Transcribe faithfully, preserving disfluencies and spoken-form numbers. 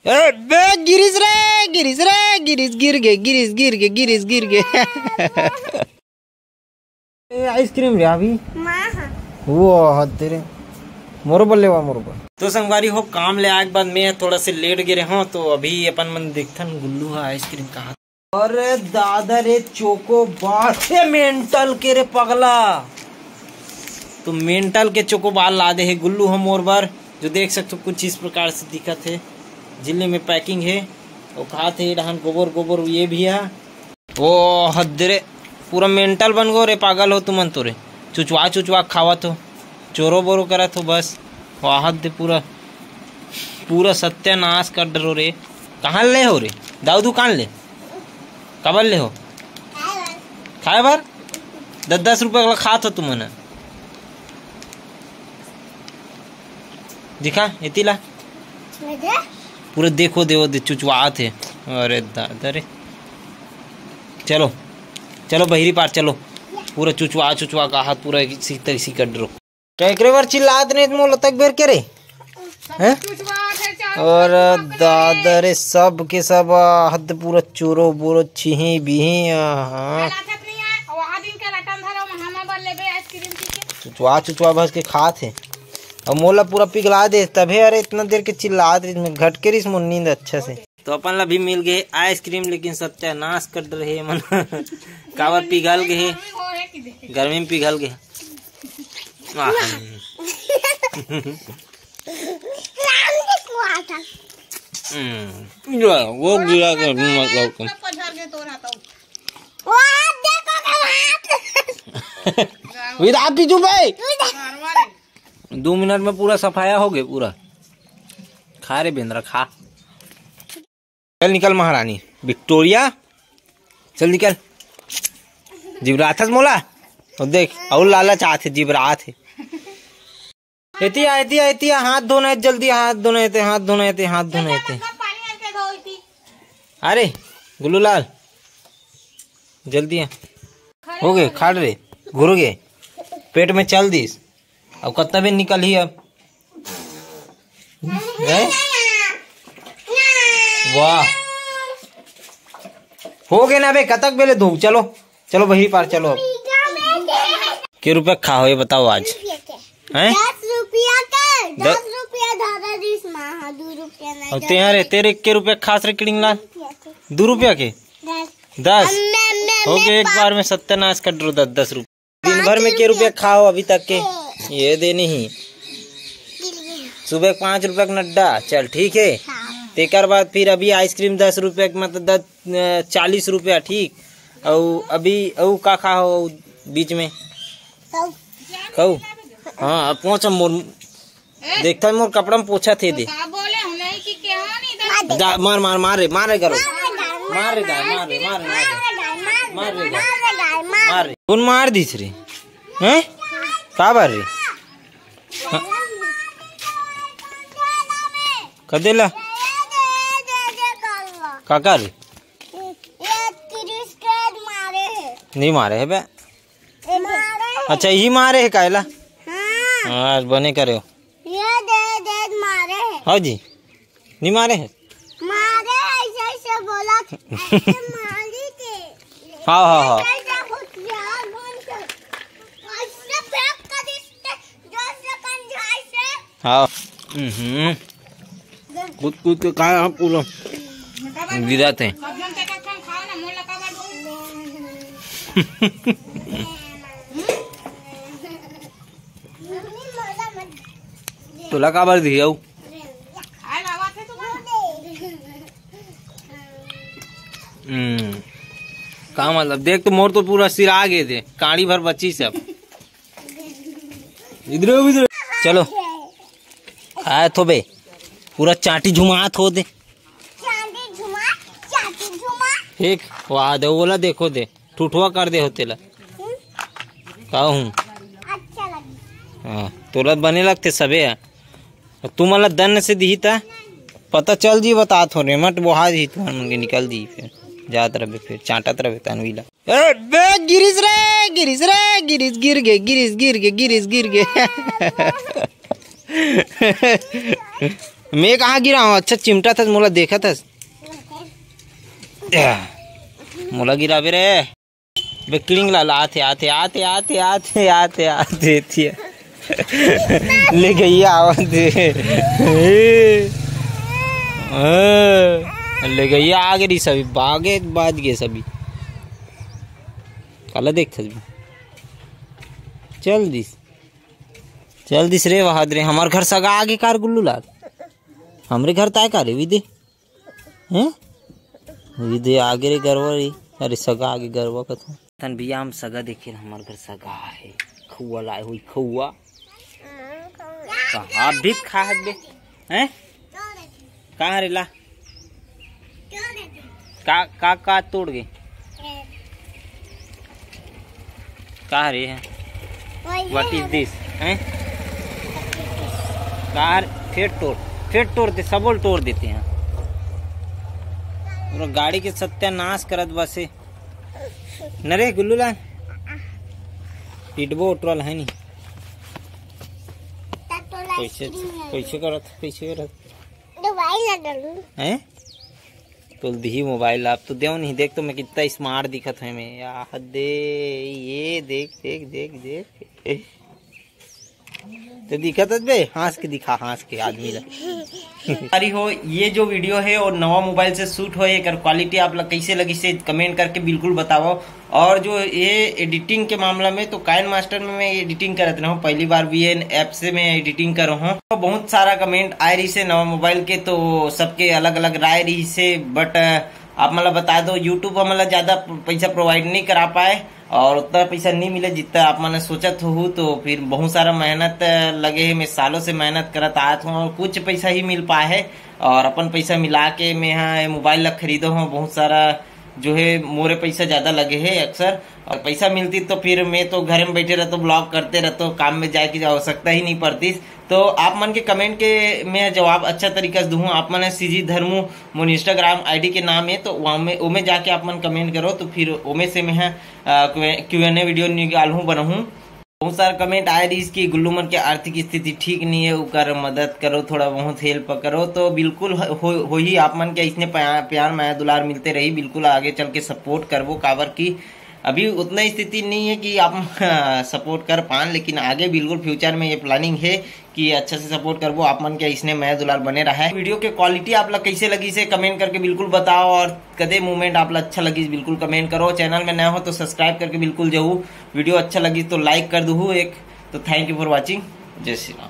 ए बे, गिरिस रे, गिरिस रे, गिरिस गिर गे, गिरिस गिर गे, गिरिस गिर गे। ए, आइसक्रीम रे अभी। माँ। वो हद तेरे। मोर बर लेवा, मोर बर। तो संगवारी हो, काम ले आए के बाद मैं थोड़ा से लेट गे रहे हूँ, तो अभी अपन मन देखथन गुल्लू हा आइसक्रीम कहाँ। अरे दादा रे, चोकोबार, ए, मेंटल के रे पगला। तो मेंटल के चोकोबार ला दे हे गुल्लू ह मोर बर, जो देख सकते हो कुछ इस प्रकार से दिखत हे। झिल्ली में पैकिंग हे, अउ खात हे डहन गोबर गोबर, ये भी है। ओ हद रे, पूरा मेंटल बन गो रे, पागल हो तुमन तो रे। चुचवा चुचवा खावत हो, चोरो बोरो करत हो बस। वाह हद दे, पूरा पूरा सत्यानाश कर डरो रे। कहाँ ले हो रे? दाऊ दुकान ले, काबर ले हो? खाए बर। दस दस रुपया वाला खात हो तुमन। दिखा एती ला। पूरा देखो देवो दे चुचवात हे। अरे दादा रे। चलो चलो बहिरी पार चलो। पूरा चुचवा चुचवा का हाथ पूरा इसी तैसी कर डरो। का एकरे बर चिल्लात नहीं मोला तक बेर के रे? हैं? और दादा रे, सब के सब, आ, हद पूरा चोरो बोरो छिही बिही, आ, हाँ। चुचवा चुचवा भस के खात हे। अब मोला पूरा पिघला दे तभे, अरे इतना देर के चिल्लात रहिस, मैं घटके रहिस मोर नींद अच्छा से। तो अपन ला भी मिल गए आइसक्रीम, लेकिन सत्यानाश कर रहे मन। काबर पिघल गए हे, गर्मी में पिघल गए। वाह। हम्म, ये वो गिरा के मतलब। विदा पीछू भाई। दो मिनट में पूरा सफाया हो गए पूरा। खा रे बेंद्रा खा। चल निकल महारानी विक्टोरिया, चल निकल। जिबराथस मोला। और देख, और लालच आथे, जिबरात हे। एती आ, एती आ, एती आ, हाथ धोना हे जल्दी, हाथ धोना हे ते, हाथ धोना हे ते, हाथ धोना हे ते। अरे गुल्लूलाल, जल्दी आ। हो गए खाड़ रे, घुर गए, पेट में चल दिस। अब कतना बेर निकलही अब? हैं? वाह, हो गए ना बे, कतक बेले धो। चलो चलो बहिरी पार चलो। अब के रुपया खा हो ये बताओ आज? हैं? दस रुपया के, द- दस रुपया धरा दिस माँ, हाँ, दो रुपया नहीं, और तेरे तेरे के रुपया खास रे किड़िंग लाल? दो रुपया के। दो रुपया के? दस। दस। हो गए एक बार में सत्यानाश कर दो दस दस रुपया। दिन भर में के रुपया खाओ अभी तक के? ये दे नहीं। सुबह के पाँच रुपया के नड्डा, चल ठीक है। हाँ। तेकर बाद फिर अभी आइसक्रीम दस रुपया के, मतलब दस, अ, चालीस रुपया, ठीक। अउ अभी अउ का खाओ बीच में? कहू। हाँ, अब पहुँच मोर। देखता है मोर कपड़ा में पोछा थे दे। का बोले हम नहीं कि क्या नहीं दे। जा, मार मार मार रे, मार रे करो। मार रे गाय, मार रे, मार रे, मार रे। मार रे गाय, मार रे। कौन मार दिस रे? हैं? का बार रे? हाँ। कदेला? काका रे? नहीं मारे है बे। अच्छा, यही मारे है कायला? हाँ। हाँ, बने करे हो। ये दे, दे मारे है। हाँ जी, नहीं मारे है। मारे ऐसे, ऐसे बोला। ऐसे मारी थे। हाँ, हाँ, हाँ। ऐसे, ऐसे कुछ यार बोल के। ऐसे फेंक कर इसके, जो से कंझाई से। हाँ। हम्म। कूद कूद के खाए हम पूरा गिरा थे। तोला काबर दिही अउ? हम्म, का मतलब, देख तो मोर तो पूरा सिरा गे दे, काड़ी भर बची सब। इधर, इधर। चलो, खाए थो बे, पूरा चाटी झुमात हो दे। चांदी झुमा, चांदी झुमा। ठीक, वाह दे, ओला देखो दे, ठुठवा कर दे हो तेला। हम्म। का हूँ? अच्छा लगी। हाँ, तोला बने लगते सबे है। तुमन ला दन्न से दिही ता पता चल जी, बता थो रे, मत बोहा जी, तुमन मन के निकल जी, फिर जात रहे, फिर चाटत रहे तनवी ला। ए, बे, गिरिस रे, गिरिस रे, गिरिस गिर गे, गिरिस गिर गे, गिरिस गिर गे। मैं कहाँ गिरा हूँ? अच्छा चिमटा था, मोला देखा था। मोला गिराबे रे। बे किड़िंग ला, ला, आथे, आथे, आथे, आथे, आथे, आथे, आथे, आथे। ले गैया आवत हे। हाँ, ले गैया आ गई सभी, भागे बाज गए सभी। काला देख सभी। चल दिस। चल दिस रे बहादुर, हमार घर सगा आगे कार गुल्लू लाल। हमरे घर ताय का रे विदे? हैं? विदे आगे रे गरवा रे। अरे सगा आगे गरवा कथों। तन भैया हम सगा देखे, हमार घर सगा है। खौआ लाए हुई खौआ। कहाँ भी खा हक बे? हैं? कहाँ रे ला? का, का, का तोड़ गए? का रे है? What is this? हैं? का रे? फिर तोड़, फिर तोड़ दे, सबोल तोड़ देते हैं। पूरा गाड़ी के सत्यानाश करत बसे। न रे गुल्लू लाल, पिटबो उटरल है नहीं। कैसे, कैसे करत, कैसे करत? मोबाइल ला डालू। हैं? तो दिही मोबाइल, आप तो देव नहीं, देख तो मैं कितना स्मार्ट दिखत है मैं। या दे, ये देख, देख, देख, देख। तो दिखत है बे, हंस के दिखा, हंस के आदमी ला। अरे हो, ये जो वीडियो है और नवा मोबाइल से शूट हो, एकर क्वालिटी आप ला कैसे लगी से कमेंट करके बिल्कुल बताओ। और जो ये एडिटिंग के मामला में, तो काइन मास्टर में मैं एडिटिंग करत रहूँ, पहली बार वी एन ऐप से मैं एडिटिंग करो हूँ। तो बहुत सारा कमेंट आए रही से नवा मोबाइल के, तो सबके अलग अलग राय रही से। बट आप मतलब बता दो, यूट्यूब हमला ज़्यादा पैसा प्रोवाइड नहीं करा पाए और उतना पैसा नहीं मिले जितना आप मन सोचत हो। तो फिर बहुत सारा मेहनत लगे है, मैं सालों से मेहनत करत आत हूँ और कुछ पैसा ही मिल पाए है। और अपन पैसा मिला के मैं यहाँ मोबाइल ला खरीदो हूँ। बहुत सारा जो है मोरे पैसा ज़्यादा लगे है अक्सर, और पैसा मिलती तो फिर मैं तो घर में बैठे रहता, ब्लॉग करते रहता, काम में जाए की आवश्यकता ही नहीं पड़ती। तो आप मन के कमेंट के मैं जवाब अच्छा तरीका से दूँ। आप मन सीजी धर्मू मोर इंस्टाग्राम आईडी के नाम है, तो वहाँ में, ओमे जाके आप मन कमेंट करो, तो फिर ओमे से मैं क्यू एन ए वीडियो निकालहूँ, बनहूँ। बहुत सारा कमेंट आए रहीस कि गुल्लू मन के आर्थिक स्थिति ठीक नहीं है, उकर मदद करो, थोड़ा बहुत हेल्प करो। तो बिल्कुल हो, हो, होही, आप मन के इसने प्या-, प्यार माया दुलार मिलते रही, बिल्कुल आगे चल के सपोर्ट करबो, काबर कि अभी उतना स्थिति नहीं है कि आप सपोर्ट कर पान, लेकिन आगे बिल्कुल फ्यूचर में ये प्लानिंग है कि अच्छा से सपोर्ट करबो। आप मन के इसने माया दुलार बने रहा है। वीडियो के क्वालिटी आप ला कैसे लगी से कमेंट करके बिल्कुल बताओ, और कदे मूवमेंट आप ला अच्छा लगी बिल्कुल कमेंट करो। चैनल में नया हो तो सब्सक्राइब करके बिल्कुल जाऊ। वीडियो अच्छा लगी तो लाइक कर दू एक। तो thank you for watching। जय श्री राम।